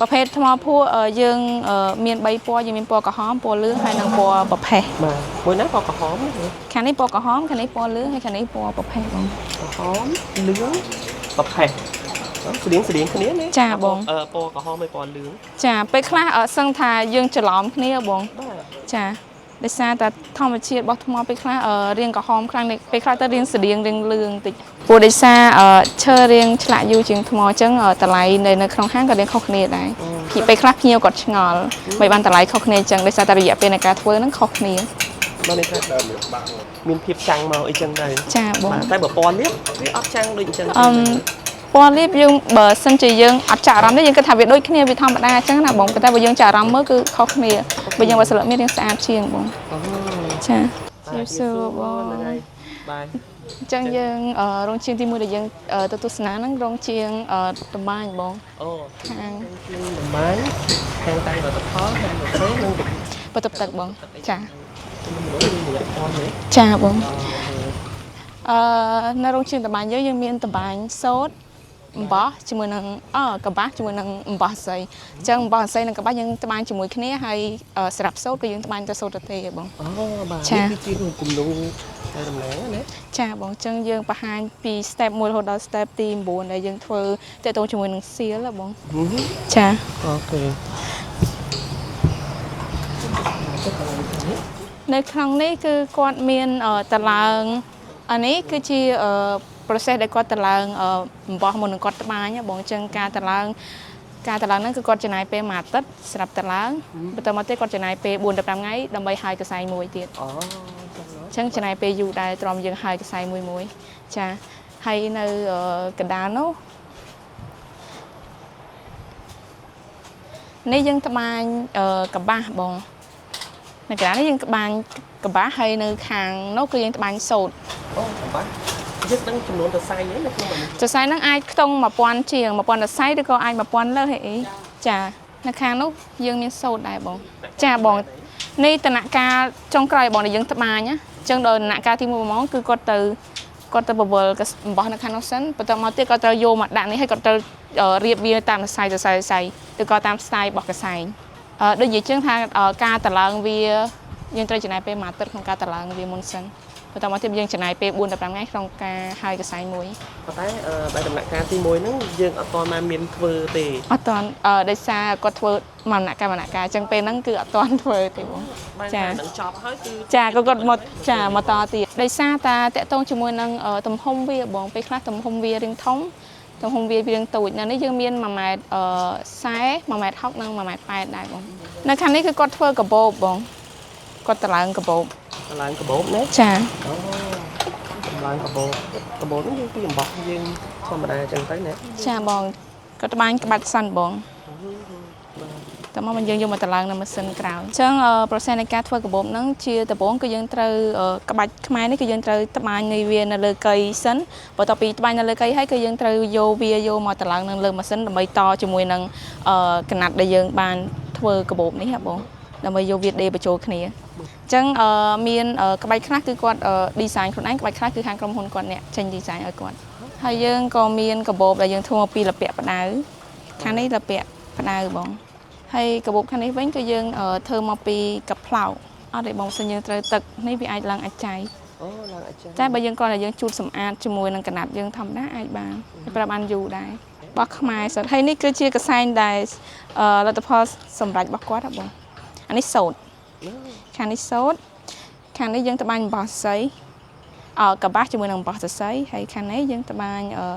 ប្រភេទថ្មភក់យើងមាន3ពណ៌យើងមានពណ៌ក្រហមពណ៌លឿងហើយនិងពណ៌ប្រផេះ។ បាទមួយណាពណ៌ក្រហមនេះ? ខាងនេះពណ៌ក្រហមខាងនេះពណ៌លឿងហើយខាងនេះពណ៌ប្រផេះបង។ ក្រហមលឿងប្រផេះស្តៀងស្តៀងគ្នាណា ចាបង។ អឺពណ៌ក្រហមហើយពណ៌លឿង។ ចាពេលខ្លះសឹងថាយើងច្រឡំគ្នាបង។ បាទ ចាដោយសារតែធម្មជាតិរបស់ថ្មពេលខ្លះរាងក្រហមខ្លាំងនេះពេលខ្លះទៅរាងស្តៀងរាងលឿងតិចព្រោះដោយសារឈើរាងឆ្លាក់យូរជាងថ្មអញ្ចឹងតម្លៃនៅក្នុងហាងក៏រាងខុសគ្នាដែរពីពេលខ្លះភ្ញៀវគាត់ឆ្ងល់មិនបានតម្លៃខុសគ្នាអញ្ចឹងដោយសារតែរយៈពេលនៃការធ្វើហ្នឹងខុសគ្នា។ បាទនេះថាមានភាពចាំងមកអីចឹងដែរ ចាបង។ បាទតែបើពណ៌លាបវាអត់ចាំងដូចអញ្ចឹងទេ? អឹមពណ៌លាបយើងបើសិនជាយើងអត់ចាក់អារម្មណ៍ទេយើងគិតថាវាដូចគ្នាវាធម្មតាអញ្ចឹងណាបងប៉ុន្តែបើយើងចាក់អារម្មណ៍មើលគឺខុសគ្នាបើយើងបើស្លឹកមានរាងស្អាតជាងបង។ អូ ចាជម្រាបសួរបង ហ្នឹងហើយបាទ។ អញ្ចឹងយើងរោងជាងទី1ដែលយើងទៅទស្សនាហ្នឹងរោងជាងតម្បាញបង។ អូ ខាង ជាងតម្បាញខាងតាំងផលិតផលខាងកាហ្វេនិង បន្ទប់ទឹកបងចា មនុស្សមានរយៈពណ៌នេះ ចាបងនៅរោងជាងតម្បាញយើងយើងមានតម្បាញសូត្រអំបោះជាមួយនឹងកប្បាសជាមួយនឹងអំបោះស័យអញ្ចឹងអំបោះស័យនិងកប្បាសយើងត្បាញជាមួយគ្នាហើយសម្រាប់សូត្រគឺយើងត្បាញទៅសូត្រទៅទេបង អូបាទ ចា នេះគឺជារូបគំនូតែតំណាងណា ចាបងអញ្ចឹងយើងបង្ហាញពី step 1រហូតដល់ step ទី9ដែលយើងធ្វើទាក់ទងជាមួយនឹងសៀលហ៎បងចា OK នៅក្នុងនេះគឺគាត់មានតឡើងអានេះគឺជាprocess ដែលគាត់តឡើងអំបោះមុននឹងគាត់ត្បាញហ៎បងអញ្ចឹងការតឡើងហ្នឹងគឺគាត់ចំណាយពេលមួយអាទិត្យសម្រាប់តឡើងបន្តមកទៀតគាត់ចំណាយពេល4ទៅ5ថ្ងៃដើម្បីហើយកសែងមួយទៀត អូចឹង អញ្ចឹងចំណាយពេលយូរដែរទ្រាំយើងហើយកសែងមួយមួយចាហើយនៅកណ្ដាលនោះនេះយើងត្បាញកប្បាសបងនៅកណ្ដាលនេះយើងត្បាញកប្បាសហើយនៅខាងនោះគឺយើងត្បាញសូត្រ។ អូសម្បាយើងដឹងចំនួនសរសៃហ្នឹងនៅក្នុងនេះ សរសៃហ្នឹងអាចខ្ទង់1000ជាង1000សរសៃឬក៏អាច1000លើសហីអីចានៅខាងនោះយើងមានសូត្រដែរបងចាបងនេះតនកាលចុងក្រោយបងដែលយើងត្បាញណាអញ្ចឹងដល់ដំណាក់កាលទី1ហ្មងគឺគាត់ទៅបវលកអំបោះនៅខាងនោះសិនបន្ទាប់មកទៀតគាត់ត្រូវយកមកដាក់នេះហើយគាត់ត្រូវរៀបវាតាមសរសៃសរសៃសរសៃឬក៏តាម style របស់កសែងដូចនិយាយជាងថាការតឡើងវាយើងត្រូវចំណាយពេលមួយអាទិត្យក្នុងការតឡើងវាមុនសិនបន្ទាប់មកទៀតយើងចំណាយពេល4ទៅ5ថ្ងៃក្នុងការហើយកសែងមួយ ប៉ុន្តែដែលដំណាក់កាលទី1ហ្នឹងយើងអត់ទាន់បានមានធ្វើទេ អត់ទាន់ដោយសារគាត់ធ្វើមួយដំណាក់កាលមួយដំណាក់កាលអញ្ចឹងពេលហ្នឹងគឺអត់ទាន់ធ្វើទេបង បាន ចា តែនឹងចប់ហើយគឺ ចាក៏គាត់មកចាមកតទៀតដោយសារតាតាក់ទងជាមួយនឹងទំហំវាបងពេលខ្លះទំហំវារាងធំទំហំវារាងតូចនៅនេះយើងមាន1ម៉ែត្រ40 1ម៉ែត្រ60និង1ម៉ែត្រ80ដែរបងនៅខាងនេះគឺគាត់ធ្វើកាបូបបងគាត់តឡើងកាបូប តម្លើងកាបូបណា ចា។ អូតម្លើងកាបូបកាបូបហ្នឹងយើងពីអំបោះយើងធម្មតាអញ្ចឹងទៅណា ចាបងគាត់ត្បាញក្បាច់សិនបងតើមកយើងយកមកតឡើងនៅម៉ាស៊ីនក្រោយអញ្ចឹងprocess នៃការធ្វើកាបូបហ្នឹងជាដំបូងគឺយើងត្រូវក្បាច់ខ្មែរនេះគឺយើងត្រូវត្បាញនៃវានៅលើកីសិនបន្ទាប់ពីត្បាញនៅលើកីហើយគឺយើងត្រូវយកវាយកមកតឡើងនៅលើម៉ាស៊ីនដើម្បីតជាមួយនឹងកណាត់ដែលយើងបានធ្វើកាបូបនេះហ៎បងដើម្បីយកវាដេរបញ្ចូលគ្នាអញ្ចឹងមានក្បាច់ខ្លះគឺគាត់ design ខ្លួនឯងក្បាច់ខ្លះគឺខាងក្រុមហ៊ុនគាត់អ្នកចេញ design ឲ្យគាត់ហើយយើងក៏មានកាបូបដែលយើងធ្វើមកពីលពាក់ផ្ដៅខាងនេះលពាក់ផ្ដៅបង ហើយកបោបខាងនេះវិញគឺយើងធ្វើមកពីកប្លោកអត់ទេបងសិនយើងត្រូវទឹកនេះវាអាចឡើងអាចចៃ អូឡើងអាចចឹង តែបើយើងគ្រាន់តែយើងជូតសម្អាតជាមួយនឹងកណាត់យើងធម្មតាអាចបានហើយប្រើបានយូរដែររបស់ខ្មែរសុទ្ធហើយនេះគឺជាកសែងដែលលទ្ធផលសម្រាប់របស់គាត់ហ៎បងអានេះសូត្រខាងនេះសូត្រខាងនេះយើងត្បាញអំបោះសរសៃកប្បាសជាមួយនឹងអំបោះសរសៃហើយខាងនេះយើងត្បាញអឺ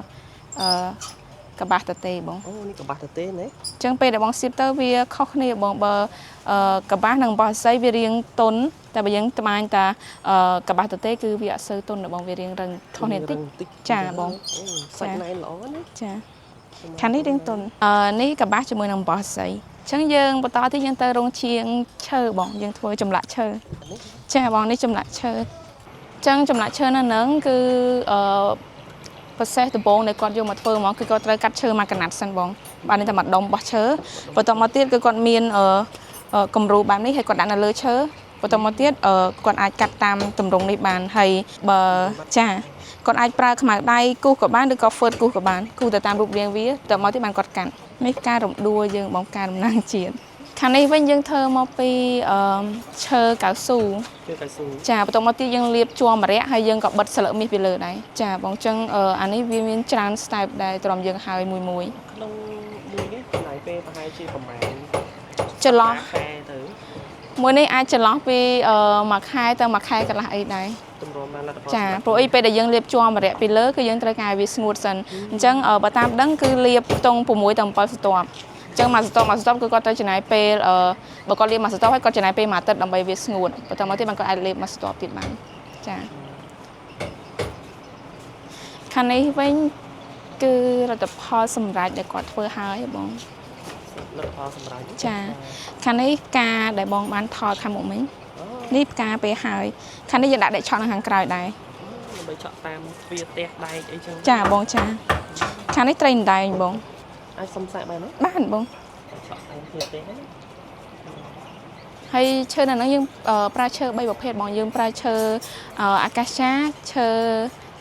អឺកប្បាសតទេបង អូនេះកប្បាសទៅទេណា អញ្ចឹងពេលដែលបងសៀបទៅវាខុសគ្នាបងបើកប្បាសនិងអំបោះសរសៃវារៀងទន់តែបើយើងត្បាញតាកប្បាសតទេគឺវាអត់សូវទន់ទេបងវារៀងរឹងខុសគ្នាតិច តិច ចាបង អូសាច់ណែនល្អណា ចាខាងនេះរៀងទន់នេះកប្បាសជាមួយនឹងអំបោះសរសៃអញ្ចឹងយើងបន្តទៀតយើងទៅរោងជាងឈើបងយើងធ្វើចម្លាក់ឈើចាបងនេះចម្លាក់ឈើអញ្ចឹងចម្លាក់ឈើនៅហ្នឹងគឺprocess ដំបូងដែលគាត់យកមកធ្វើហ្មងគឺគាត់ត្រូវកាត់ឈើមកកណាត់សិនបងបាននេះតែមួយដុំរបស់ឈើបន្ទាប់មកទៀតគឺគាត់មានអឺអឺគំរូបែបនេះហើយគាត់ដាក់នៅលើឈើបន្ទាប់មកទៀតគាត់អាចកាត់តាមទម្រង់នេះបានហើយបើចាគាត់អាចប្រើខ្មៅដៃគូសក៏បានឬក៏ហ្វឺតគូសក៏បានគូសទៅតាមរូបរាងវាបន្ទាប់មកទៀតបានគាត់កាត់ នេះផ្ការរំដួលយើងបងផ្ការតំណាងជាតិខាងនេះវិញយើងធ្វើមកពីអឺឈើកៅស៊ូ ជើកៅស៊ូ ចាបន្ទាប់មកទៀតយើងលាបជ័រម្រ័ក្សហើយយើងក៏បិទស្លឹកមាសពីលើដែរចាបងចឹងអឺអានេះវាមានច្រើន step ដែរទ្រាំយើងហើយមួយមួយ ក្នុងមួយនេះចំណាយពេលប្រហែលជាប្រហែល ចន្លោះ ខែទៅ មួយនេះអាចចន្លោះពីអឺមួយខែទៅមួយខែកន្លះអីដែរ ទម្រាំបានលទ្ធផល ចាព្រោះអីពេលដែលយើងលាបជ័រម្រ័ក្សពីលើគឺយើងត្រូវការឲ្យវាស្ងួតសិនអញ្ចឹងអឺបើតាមដឹងគឺលាបខ្ទង់6ទៅ7ស្រទាប់អញ្ចឹងមួយស្រទាប់មួយស្រទាប់គឺគាត់ត្រូវចំណាយពេលអឺបើគាត់លាបមួយស្រទាប់ហើយគាត់ចំណាយពេលមួយអាទិត្យដើម្បីវាស្ងួតបន្ទាប់មកទៀតបានគាត់អាចលាបមួយស្រទាប់ទៀតបានចាខាងនេះវិញគឺលទ្ធផលសម្រាប់ដែលគាត់ធ្វើហើយបង លទ្ធផលសម្រាប់ ចាខាងនេះផ្កាដែលបងបានថតខាងមុខមិញនេះផ្កាពេលហើយខាងនេះយើងដាក់ដែកឆក់នៅខាងក្រោយដែរ ដើម្បីឆក់តាមទ្វារផ្ទះដែកអីចឹង ចាបងចាខាងនេះត្រីអណ្ដែងបង អាចសុំសាកបានទេ បានបង ឆក់តាមទ្វារផ្ទះហ្នឹង ហើយឈើនៅហ្នឹងយើងប្រើឈើ3ប្រភេទបងយើងប្រើឈើអាកាសាឈើ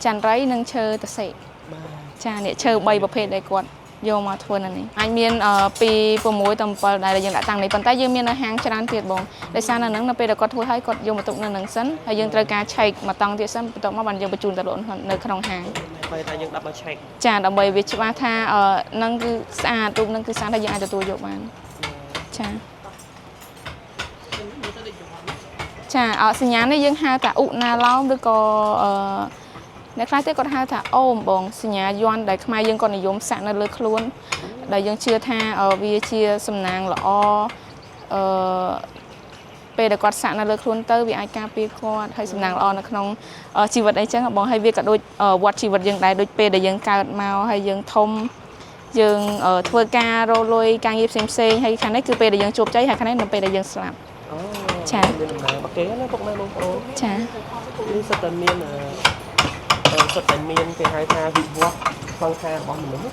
ចន្ទរៃនិងឈើតសេ បាទ ចានេះឈើ3ប្រភេទដែលគាត់យកមកធ្វើនៅនេះអាចមានពី6ទៅ7ដែលយើងដាក់តាំងនេះប៉ុន្តែយើងមាននៅហាងច្រើនទៀតបងដោយសារនៅហ្នឹងនៅពេលដែលគាត់ធ្វើហើយគាត់យកមកទុកនៅហ្នឹងសិនហើយយើងត្រូវការឆែកមួយតង់ទៀតសិនបន្ទាប់មកបានយើងបញ្ជូនទៅលក់នៅក្នុងហាង បែរថាយើងដាក់មកឆែក ចាដើម្បីវាច្បាស់ថាហ្នឹងគឺស្អាតរូបហ្នឹងគឺស្អាតហើយយើងអាចទទួលយកបានចាចាអសញ្ញានេះយើងហៅថាឧណាឡោមឬក៏អឺអ្នកខ្លះទៀតគាត់ហៅថាអូមបងសញ្ញាយ័ន្តដែលខ្មែរយើងគាត់និយមសាក់នៅលើខ្លួនដែលយើងជឿថាវាជាសំណាងល្អអឺពេលដែលគាត់សាក់នៅលើខ្លួនទៅវាអាចការពារគាត់ហើយសំណាងល្អនៅក្នុងជីវិតអីចឹងបងហើយវាក៏ដូចវត្តជីវិតយើងដែរដូចពេលដែលយើងកើតមកហើយយើងធំយើងធ្វើការរកលុយការងារផ្សេងផ្សេងហើយខាងនេះគឺពេលដែលយើងជួបជ័យហើយខាងនេះនៅពេលដែលយើងស្លាប់ អូ ចា មានដំណើរមកគេណាពុកម៉ែបងប្អូន ចា នេះសិតតែមានសិតតែមានគេហៅថាវិវត្តសង្ខាររបស់មនុស្ស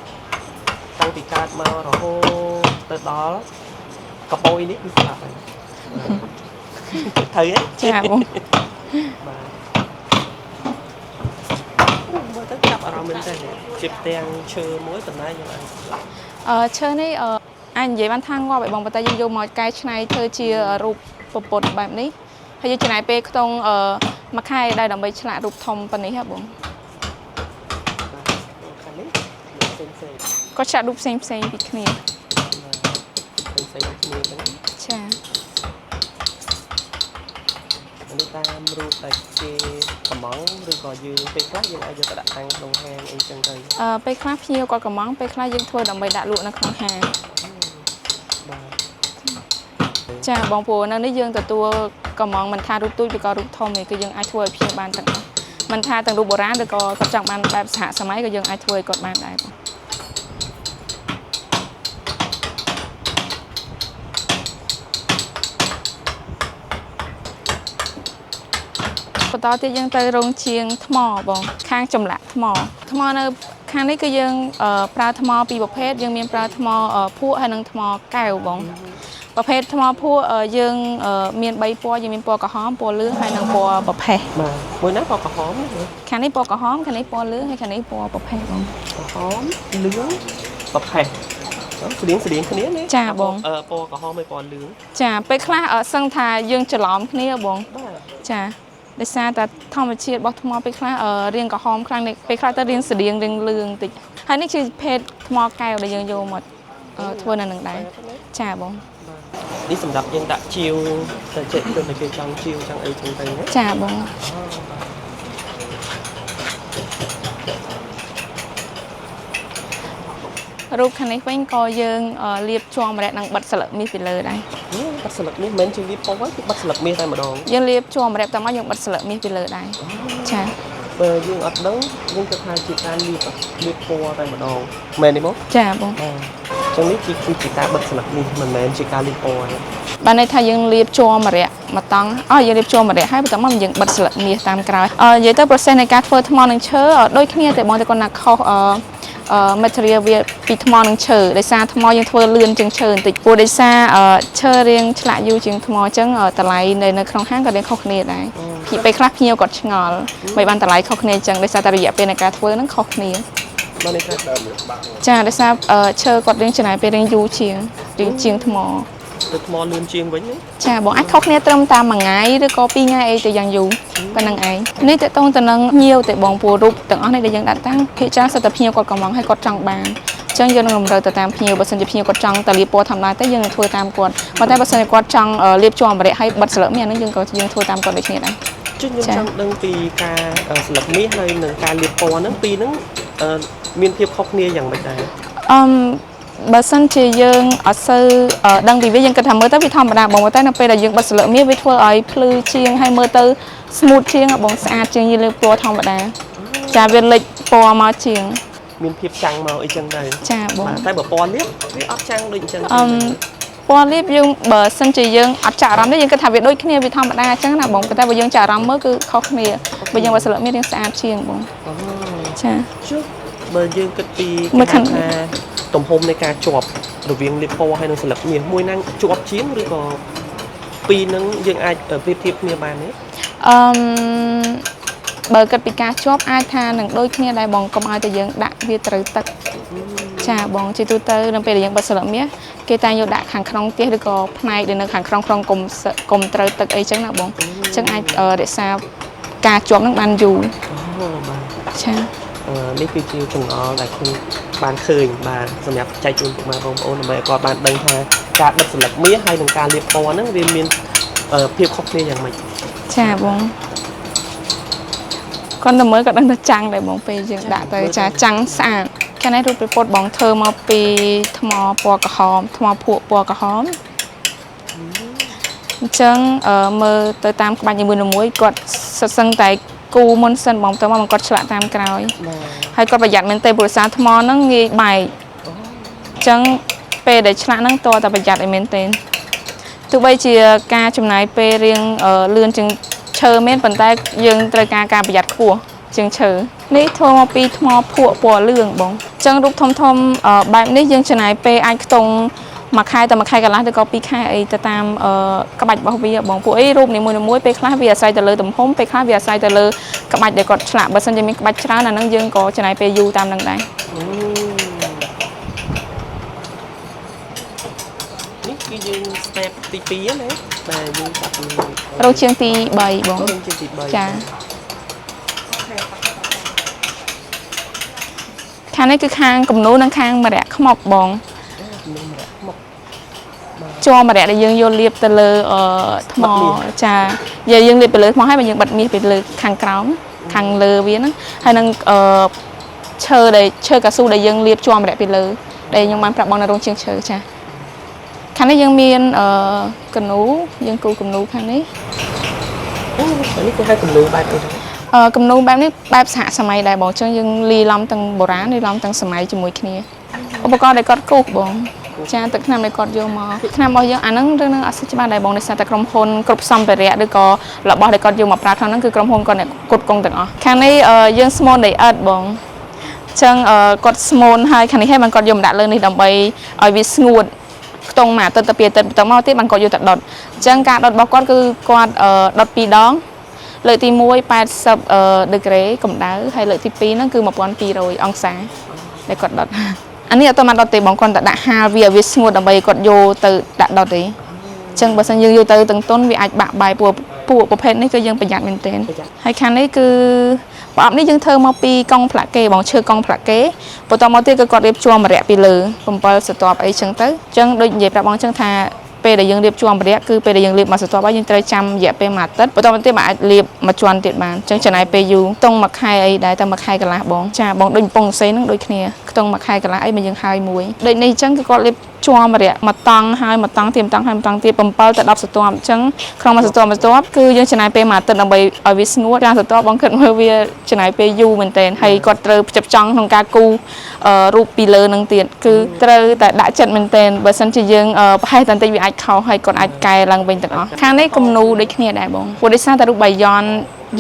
តាំងពីកើតមករហូតទៅដល់កប៉យនេះគឺស្លាប់ហើយត្រូវទេ ចាបង បាទមើលទៅចាប់អារម្មណ៍មែនតើជាផ្ទាំងឈើមួយតំណាងយើងអាច អឺឈើនេះអឺអាចនិយាយបានថាងាប់ឲ្យបងប៉ុន្តែយើងយកមកកែច្នៃធ្វើជារូបពពុទ្ធបែបនេះហើយយើងចំណាយពេលក្នុងអឺមួយខែដែរដើម្បីឆ្លាក់រូបធំប៉ុណ្នេះហ៎បង បាទខាងនេះផ្សេងផ្សេង គាត់ឆ្លាក់រូបផ្សេងផ្សេងពីគ្នា ផ្សេងផ្សេងគ្នាហ្នឹង ចា នេះតាមរូបដែលគេកំងឬក៏យើងពេលខ្លះយើងអាចយកទៅដាក់តាំងក្នុងហាងអីចឹងទៅ អឺពេលខ្លះភ្ញៀវគាត់កំងពេលខ្លះយើងធ្វើដើម្បីដាក់លក់នៅក្នុងហាង បាទ ចាបងព្រោះនៅនេះយើងទទួលកំងមិនថារូបទូចឬក៏រូបធំទេគឺយើងអាចធ្វើឲ្យភ្ញៀវបានទាំងអស់មិនថាទាំងរូបបុរាណឬក៏គាត់ចង់បានបែបសហសម័យក៏យើងអាចធ្វើឲ្យគាត់បានដែរបងបន្តទៀតយើងទៅរោងជាងថ្មបងខាងចម្លាក់ថ្មថ្មនៅខាងនេះគឺយើងប្រើថ្មពីរប្រភេទយើងមានប្រើថ្មភក់ហើយនិងថ្មកែវបងប្រភេទថ្មភក់យើងមាន3ពណ៌យើងមានពណ៌ក្រហមពណ៌លឿងហើយនិងពណ៌ប្រផេះ បាទមួយណាពណ៌ក្រហមណា ខាងនេះពណ៌ក្រហមខាងនេះពណ៌លឿងហើយខាងនេះពណ៌ប្រផេះបង ក្រហមលឿងប្រផេះស្តៀងស្តៀងគ្នាណា ចាបង អឺពណ៌ក្រហមហើយពណ៌លឿង ចាពេលខ្លះសឹងថាយើងច្រឡំគ្នាបង បាទ ចាដោយសារតែធម្មជាតិរបស់ថ្មពេលខ្លះរាងក្រហមខ្លាំងពេលខ្លះទៅរាងស្តៀងរាងលឿងតិចហើយនេះជាភេទថ្មកែវដែលយើងយកមកធ្វើនៅនឹងដែរចាបង នេះសម្រាប់យើងដាក់ជាវទៅចេះទៅគេចង់ជាវចង់អីចឹងទៅណា ចាបងរូបខាងនេះវិញក៏យើងលាបជាប់ម្រះនិងបិទស្លឹកមាសពីលើដែរ បាត់ស្លឹកមាសមិនមែនជាលាបពណ៌គឺបាត់ស្លឹកមាសតែម្ដង យើងលាបជាប់ម្រះតែមកយើងបិទស្លឹកមាសពីលើដែរចា បើយើងអត់ដឹងយើងគិតថាជាការលាបលាបពណ៌តែម្ដងមែនទេបង ចាបង បាទអញ្ចឹងនេះគឺជាការបិទស្លឹកមាសមិនមែនជាការលាបពណ៌ទេ បានន័យថាយើងលាបជ័រម្រ័ក្សមួយតង់អស់យើងលាបជ័រម្រ័ក្សហើយបន្ទាប់មកយើងបិទស្លឹកមាសតាមក្រោយអឺនិយាយទៅ process នៃការធ្វើថ្មនិងឈើដូចគ្នាតែបងតែគាត់ណាខុសអឺ material វាពីថ្មនិងឈើដោយសារថ្មយើងធ្វើលឿនជាងឈើបន្តិចព្រោះដោយសារឈើរាងឆ្លាក់យូរជាងថ្មអញ្ចឹងតម្លៃនៅក្នុងហាងក៏រាងខុសគ្នាដែរពេលខ្លះភ្ញៀវគាត់ឆ្ងល់មិនបានតម្លៃខុសគ្នាអញ្ចឹងដោយសារតែរយៈពេលនៃការធ្វើហ្នឹងខុសគ្នា បានន័យថា ដើមវាបាក់ ចាដោយសារឈើគាត់រៀងចំណាយពេលរៀងយូរជាងរៀងជាងថ្ម ទៅថ្មលឿនជាងវិញណា ចាបងអាចខុសគ្នាត្រឹមតែមួយថ្ងៃឬក៏ពីរថ្ងៃអីទៅយ៉ាងយូរប៉ុណ្្នឹងឯងនេះតកតងទៅនឹងភ្ញៀវទេបងពូរូបទាំងអស់នេះដែលយើងដាក់តាំងភាគច្រើនសិតតែភ្ញៀវគាត់កំងហើយគាត់ចង់បានអញ្ចឹងយើងនឹងតម្រូវទៅតាមភ្ញៀវបើសិនជាភ្ញៀវគាត់ចង់តែលាបពណ៌ធម្មតាទេយើងនឹងធ្វើតាមគាត់ប៉ុន្តែបើសិនជាគាត់ចង់លាបជ័រម្រ័ក្សហើយបិទស្លឹកមាសអាហ្នឹងយើងក៏យើងធ្វើតាមគាត់ដូចគ្នាដែរ ជិះខ្ញុំចង់ដឹងពីការស្លឹកមាសហើយនិងការលាបពណ៌ហ្នឹងពីរហ្នឹងមានភាពខុសគ្នាយ៉ាងម៉េចដែរ អឹមបើសិនជាយើងអត់សូវដឹងពីវាយើងគិតថាមើលទៅវាធម្មតាបងប៉ុន្តែនៅពេលដែលយើងបិទស្លឹកមាសវាធ្វើឲ្យភ្លឺជាងហើយមើលទៅ smooth ជាងបងស្អាតជាងយើងលាបពណ៌ធម្មតាចាវាលេចពណ៌មកជាង មានភាពចាំងមកអីចឹងដែរ ចាបង បាទតែបើពណ៌លាបវាអត់ចាំងដូចអញ្ចឹងទេ អឹមពណ៌លាបយើងបើសិនជាយើងអត់ចាក់អារម្មណ៍ទេយើងគិតថាវាដូចគ្នាវាធម្មតាអញ្ចឹងណាបងប៉ុន្តែបើយើងចាក់អារម្មណ៍មើលគឺខុសគ្នាបើយើងបិទស្លឹកមាសរាងស្អាតជាងបង អូ ចា ចុះបើយើងគិតពី មើលខាង ថាទំហំនៃការជាប់រវាងលាបពណ៌ហើយនិងស្លឹកមាសមួយហ្នឹងជាប់ជាងឬក៏ពីរហ្នឹងយើងអាចប្រៀបធៀបគ្នាបានទេ អឹមបើគិតពីការជាប់អាចថានឹងដូចគ្នាដែរបងកុំឲ្យតែយើងដាក់វាត្រូវទឹកចាបងជាទូទៅនៅពេលដែលយើងបិទស្លឹកមាសគេតែងយកដាក់ខាងក្នុងផ្ទះឬក៏ផ្នែកដែលនៅខាងក្នុងក្នុងកុំសកុំត្រូវទឹកអីចឹងណាបងអញ្ចឹងអាចរក្សាការជាប់នឹងបានយូរ អូបាទ ចា នេះគឺជាចង្អល់ដែលខ្ញុំបានឃើញបាទសម្រាប់ចែកជូនពុកម៉ែបងប្អូនដើម្បីឲ្យគាត់បានដឹងថាការបិទស្លឹកមាសហើយនិងការលាបពណ៌ហ្នឹងវាមានភាពខុសគ្នាយ៉ាងម៉េច ចាបងគាត់ទៅមើលក៏ដឹងថាចាំងដែរបងពេលយើងដាក់ទៅចាចាំងស្អាតខាងនេះរូបព្រះពុទ្ធបងធ្វើមកពីថ្មពណ៌ក្រហមថ្មភក់ពណ៌ក្រហមអញ្ចឹងមើលទៅតាមក្បាច់នីមួយៗគាត់សិតសឹងតែគូមុនសិនបងទៅមកគាត់ឆ្លាក់តាមក្រោយ បាទ ហើយគាត់ប្រយ័ត្នមែនទេព្រោះសារថ្មហ្នឹងងាយបែកអញ្ចឹងពេលដែលឆ្លាក់ហ្នឹងតើតែប្រយ័ត្នឲ្យមែនទេទោះបីជាការចំណាយពេលរៀងលឿនជាងឈើមែនប៉ុន្តែយើងត្រូវការការប្រយ័ត្នខ្ពស់ជាងឈើនេះធ្វើមកពីថ្មភក់ពណ៌លឿងបងអញ្ចឹងរូបធំធំបែបនេះយើងចំណាយពេលអាចខ្ទង់មួយខែទៅមួយខែកន្លះឬក៏ពីរខែអីទៅតាមក្បាច់របស់វាបងពួកអីរូបនីមួយៗពេលខ្លះវាអាស្រ័យទៅលើទំហំពេលខ្លះវាអាស្រ័យទៅលើក្បាច់ដែលគាត់ឆ្លាក់បើសិនជាមានក្បាច់ច្រើនអាហ្នឹងយើងក៏ចំណាយពេលយូរតាមនឹងដែរ នេះគឺយើង step ទី2ណាបាទយើងចាប់ពី រោគជាងទី3បង រោគជាងទី3 ចាខាងនេះគឺខាងគំនូនិងខាងម្រ័ក្សខ្មុកបង នឹងម្រ័ក្សខ្មុក ជ័រម្រ័ក្សដែលយើងយកលាបទៅលើថ្មចាយើងលាបទៅលើថ្មហើយបើយើងបិទមាសពីលើខាងក្រោមខាងលើវាហ្នឹងហើយនឹងឈើដែលឈើកៅស៊ូដែលយើងលាបជ័រម្រ័ក្សពីលើដែលខ្ញុំបានប្រាប់បងនៅរោងជាងឈើចាខាងនេះយើងមានគំនូយើងគូគំនូខាងនេះ អូនេះគេហៅគំនូបែបអីដែរ គំនូបែបនេះបែបសហសម័យដែរបងអញ្ចឹងយើងលីឡំទាំងបុរាណលីឡំទាំងសម័យជាមួយគ្នាឧបករណ៍ដែលគាត់គូសបងចាទឹកថ្នាំដែលគាត់យកមកថ្នាំរបស់យើងអាហ្នឹងរឿងហ្នឹងអត់សូវច្បាស់ដែរបងដោយសារតែក្រុមហ៊ុនគ្រប់សម្ភារៈឬក៏របស់ដែលគាត់យកមកប្រើក្នុងហ្នឹងគឺក្រុមហ៊ុនគាត់អ្នកគ្រប់គ្រងទាំងអស់ខាងនេះយើងស្មូនដីឥដ្ឋបងអញ្ចឹងគាត់ស្មូនហើយខាងនេះហើយបានគាត់យកមកដាក់លើនេះដើម្បីឲ្យវាស្ងួតខ្ទង់មួយអាទិត្យទៅពីរអាទិត្យបន្តមកទៀតបានគាត់យកទៅដុតអញ្ចឹងការដុតរបស់គាត់គឺគាត់ដុតពីរដងលើកទី1 80ដឺក្រេកម្ដៅហើយលើកទី2ហ្នឹងគឺ1200អង្សាដែលគាត់ដុតអានេះអត់ទាន់បានដុតទេបងគាត់តែដាក់ហាលវាឲ្យវាស្ងួតដើម្បីគាត់យកទៅដាក់ដុតទេអញ្ចឹងបើសិនយើងយកទៅទាំងតុនវាអាចបាក់បាយពួកពួកប្រភេទនេះគឺយើងប្រយ័ត្នមែនទែនហើយខាងនេះគឺប្រអប់នេះយើងធ្វើមកពីកង់ផ្លាកេបងឈើកង់ផ្លាកេបន្តមកទៀតគឺគាត់រៀបជ័រម្រ័ក្សពីលើ7ស្រទាប់អីចឹងទៅអញ្ចឹងដូចនិយាយប្រាប់បងអញ្ចឹងថាពេលដែលយើងរៀបជ័រម្រ័ក្សគឺពេលដែលយើងរៀបមួយស្រទាប់ហើយយើងត្រូវចាំរយៈពេលមួយអាទិត្យបន្តមកទៀតបានអាចរៀបមួយជាន់ទៀតបានអញ្ចឹងចំណាយពេលយូរខ្ទង់មួយខែអីដែរតែមួយខែកន្លះបងចាបងដូចកំពង់សេហ្នឹងដូចគ្នាខ្ទង់មួយខែកន្លះអីមកយើងហើយមួយដូចនេះអញ្ចឹងគឺគាត់រៀបជ័រម្រ័ក្សមួយតង់ហើយមួយតង់ទៀតមួយតង់ហើយមួយតង់ទៀត7ទៅ10ស្រទាប់អញ្ចឹងក្នុងមួយស្រទាប់មួយស្រទាប់គឺយើងចំណាយពេលមួយអាទិត្យដើម្បីឲ្យវាស្ងួតការស្រទាប់បងគិតមើលវាចំណាយពេលយូរមែនទែនហើយគាត់ត្រូវផ្ចិតផ្ចង់ក្នុងការគូររូបពីលើនឹងទៀតគឺត្រូវតែដាក់ចិត្តមែនទែនបើសិនជាយើងប្រហែលតែបន្តិចវាអាចខុសហើយគាត់អាចកែឡើងវិញទាំងអស់ខាងនេះគំនូដូចគ្នាដែរបងព្រោះដោយសារតែរូបបាយ័ន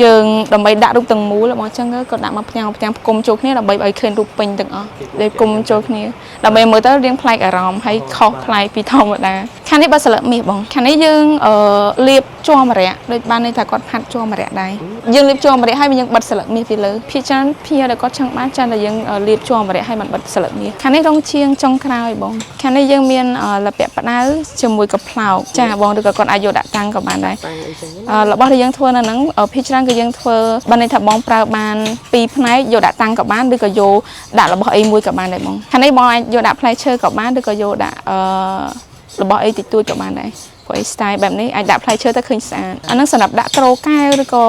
យើងដើម្បីដាក់រូបទាំងមូលបងអញ្ចឹងក៏ដាក់មកផ្ទាំងផ្ទាំងផ្គុំចូលគ្នាដើម្បីឲ្យឃើញរូបពេញទាំងអស់ដែលផ្គុំចូលគ្នាដើម្បីមើលទៅរៀងប្លែកអារម្មណ៍ហើយខុសប្លែកពីធម្មតា ខាងនេះបើស្លឹកមាសបងខាងនេះយើងអឺលាបជ័រម្រ័ក្សដូចបានន័យថាគាត់ផាត់ជ័រម្រ័ក្សដែរយើងលាបជ័រម្រ័ក្សហើយយើងបិទស្លឹកមាសពីលើភាគច្រើនភ្ញៀវដែលគាត់ចង់បានច្រើនតែយើងលាបជ័រម្រ័ក្សហើយមិនបិទស្លឹកមាសខាងនេះរងជាងចុងក្រោយបងខាងនេះយើងមានលពាក់ផ្ដៅជាមួយកផ្លោកចាបងឬក៏គាត់អាចយកដាក់តាំងក៏បានដែរ តាំងអីចឹងណា របស់ដែលយើងធ្វើនៅហ្នឹងភាគច្រើនគឺយើងធ្វើបានន័យថាបងប្រើបានពីរផ្នែកយកដាក់តាំងក៏បានឬក៏យកដាក់របស់អីមួយក៏បានដែរបងខាងនេះបងអាចយកដាក់ផ្លែឈើក៏បានឬក៏យកដាក់របស់អីតិចតួចក៏បានដែរព្រោះអី style បែបនេះអាចដាក់ផ្លែឈើទៅឃើញស្អាតអាហ្នឹងសម្រាប់ដាក់ត្រូកែវឬក៏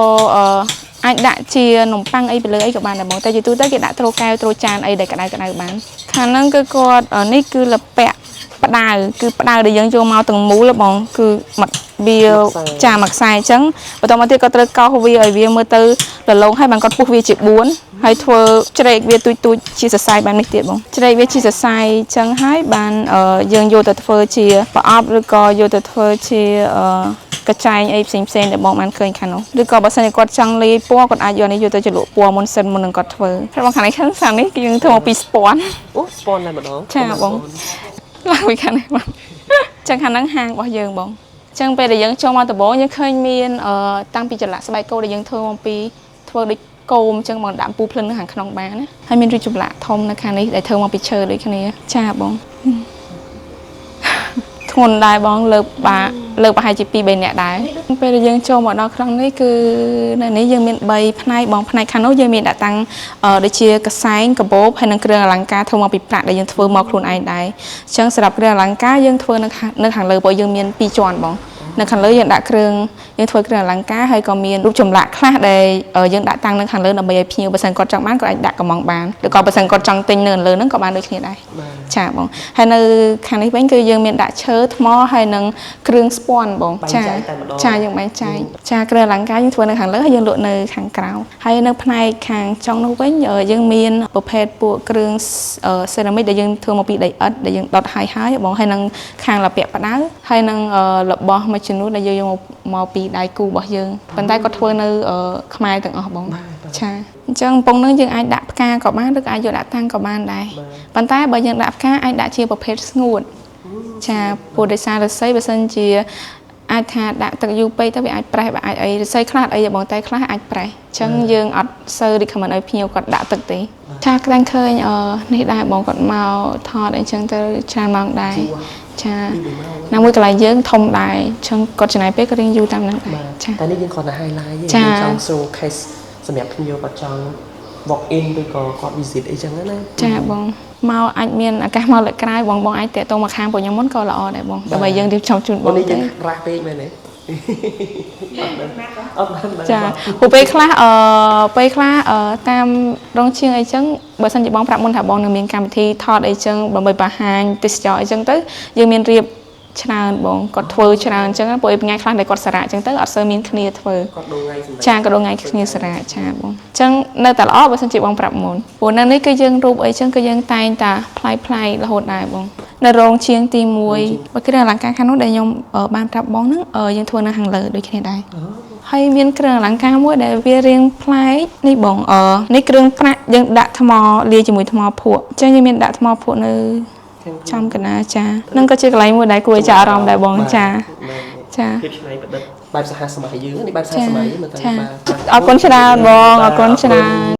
អាចដាក់ជានំប៉័ងអីពីលើអីក៏បានដែរបងតែជាទូទៅគេដាក់ត្រូកែវត្រូចានអីដែលក្តៅក្តៅបានខាងហ្នឹងគឺគាត់នេះគឺលពាក់ផ្ដៅគឺផ្ដៅដែលយើងយកមកទាំងមូលបងគឺមកវាចាមួយខ្សែអញ្ចឹងបន្តមកទៀតក៏ត្រូវកោសវាឲ្យវាមើលទៅរលោងហើយបានគាត់ពុះវាជា4ហើយធ្វើជ្រែកវាទូចទូចជាសរសៃបែបនេះទៀតបងជ្រែកវាជាសរសៃអញ្ចឹងហើយបានយើងយកទៅធ្វើជាប្រអប់ឬក៏យកទៅធ្វើជាកញ្ចែងអីផ្សេងផ្សេងដែលបងបានឃើញខាងនោះឬក៏បើសិនជាគាត់ចង់លាយពណ៌គាត់អាចយកនេះយកទៅជ្រលក់ពណ៌មុនសិនមុននឹងគាត់ធ្វើហើយបងខាងនេះខាងសានេះគឺយើងធ្វើមកពីស្ពាន់ អូស្ពនតែម្ដង ចាបងឡើងពីខាងនេះបងចឹងខាងហ្នឹងហាងរបស់យើងបងចឹងពេលដែលយើងចូលមកដំបូងយើងឃើញមានតាំងពីចល័កស្បែកគោដែលយើងធ្វើមកពីធ្វើដូចគោមចឹងបងដាក់អំពូលភ្លឺនៅខាងក្នុងបានណាហើយមានរូបចម្លាក់ធំនៅខាងនេះដែលធ្វើមកពីឈើដូចគ្នាចាបងធ្ងន់ដែរបងលើកបាលើកប្រហែលជា2 3នាក់ដែរពេលដែលយើងចូលមកដល់ក្នុងនេះគឺនៅនេះយើងមាន3ផ្នែកបងផ្នែកខាងនោះយើងមានដាក់តាំងដូចជាកសែងកាបូបហើយនិងគ្រឿងអលង្ការធ្វើមកពីប្រាក់ដែលយើងធ្វើមកខ្លួនឯងដែរអញ្ចឹងសម្រាប់គ្រឿងអលង្ការយើងធ្វើនៅខាងលើព្រោះយើងមាន2ជាន់បងនៅខាងលើយើងដាក់គ្រឿងយើងធ្វើគ្រឿងអលង្ការហើយក៏មានរូបចម្លាក់ខ្លះដែលយើងដាក់តាំងនៅខាងលើដើម្បីឲ្យភ្ញៀវបើសិនគាត់ចង់បានគាត់អាចដាក់កំងបានឬក៏បើសិនគាត់ចង់ទិញនៅលើហ្នឹងក៏បានដូចគ្នាដែរចាបងហើយនៅខាងនេះវិញគឺយើងមានដាក់ឈើថ្មហើយនិងគ្រឿងស្ពាន់បងចាចាយើងបែងចែកចាគ្រឿងអលង្ការយើងធ្វើនៅខាងលើហើយយើងលក់នៅខាងក្រៅហើយនៅផ្នែកខាងចុងនោះវិញយើងមានប្រភេទពួកគ្រឿងសេរ៉ាមិកដែលយើងធ្វើមកពីដីឥដ្ឋដែលយើងដុតហើយហើយបងហើយនឹងខាងលពាក់ផ្ដៅហើយនឹងរបស់មួយចំនួនដែលយើងយកមកពីដៃគូរបស់យើងប៉ុន្តែគាត់ធ្វើនៅខ្មែរទាំងអស់បងចាអញ្ចឹងកំប៉ុងនឹងយើងអាចដាក់ផ្កាក៏បានឬក៏អាចយកដាក់តាំងក៏បានដែរប៉ុន្តែបើយើងដាក់ផ្កាអាចដាក់ជាប្រភេទស្ងួតចាព្រោះដោយសារឫស្សីបើសិនជាអាចថាដាក់ទឹកយូរពេកទៅវាអាចប្រេះបើអាចអីឫស្សីខ្លះអីបងតែខ្លះអាចប្រេះអញ្ចឹងយើងអត់សូវ recommend ឲ្យភ្ញៀវគាត់ដាក់ទឹកទេចាក្តាំងឃើញនេះដែរបងគាត់មកថតអីចឹងទៅច្រើនម៉ោងដែរចាណាមួយកន្លែងយើងធំដែរអញ្ចឹងគាត់ចំណាយពេលក៏រៀងយូរតាមហ្នឹងដែរចា តែនេះយើងគ្រាន់តែ highlight ទេយើងចង់ showcase សម្រាប់ភ្ញៀវគាត់ចង់ walk in ឬក៏គាត់ visit អីចឹងណា ចាបងមកអាចមានឱកាសមកលើកក្រោយបងបងអាចតាក់ទងមកខាងពួកខ្ញុំមុនក៏ល្អដែរបងដើម្បីយើងរៀបចំជូនបង នេះយើងរ៉ាស់ពេកមែនទេអត់បាន ចាព្រោះពេលខ្លះពេលខ្លះតាមរោងជាងអីចឹងបើសិនជាបងប្រាប់មុនថាបងនឹងមានកម្មវិធីថតអីចឹងដើម្បីបង្ហាញទេសចរអីចឹងទៅយើងមានរៀបច្រើនបងគាត់ធ្វើច្រើនអញ្ចឹងព្រោះថ្ងៃខ្លះដែលគាត់សារៈអញ្ចឹងទៅអត់សូវមានគ្នាធ្វើ គាត់ដូរថ្ងៃសម្រាប់ ចាក៏ដូរថ្ងៃគ្នាសារៈចាបងអញ្ចឹងនៅតែល្អបើសិនជាបងប្រាប់មុនព្រោះនៅនេះគឺយើងរូបអីចឹងគឺយើងតែងតាប្លែកប្លែករហូតដែរបងនៅរោងជាងទី1បើគ្រឿងអលង្ការខាងនោះដែលខ្ញុំបានប្រាប់បងហ្នឹងយើងធ្វើនៅខាងលើដូចគ្នាដែរហើយមានគ្រឿងអលង្ការមួយដែលវារៀងប្លែកនេះបងនេះគ្រឿងប្រាក់យើងដាក់ថ្មលាយជាមួយថ្មភក់អញ្ចឹងយើងមានដាក់ថ្មភក់នៅចំកណ្ដាលចានឹងក៏ជាកន្លែងមួយដែលគួរឲ្យចាប់អារម្មណ៍ដែរបងចាចា ភាពច្នៃប្រឌិតបែបសហសម័យយើងនេះបែបសហសម័យមើលទៅបាទ អរគុណច្រើនបងអរគុណច្រើន។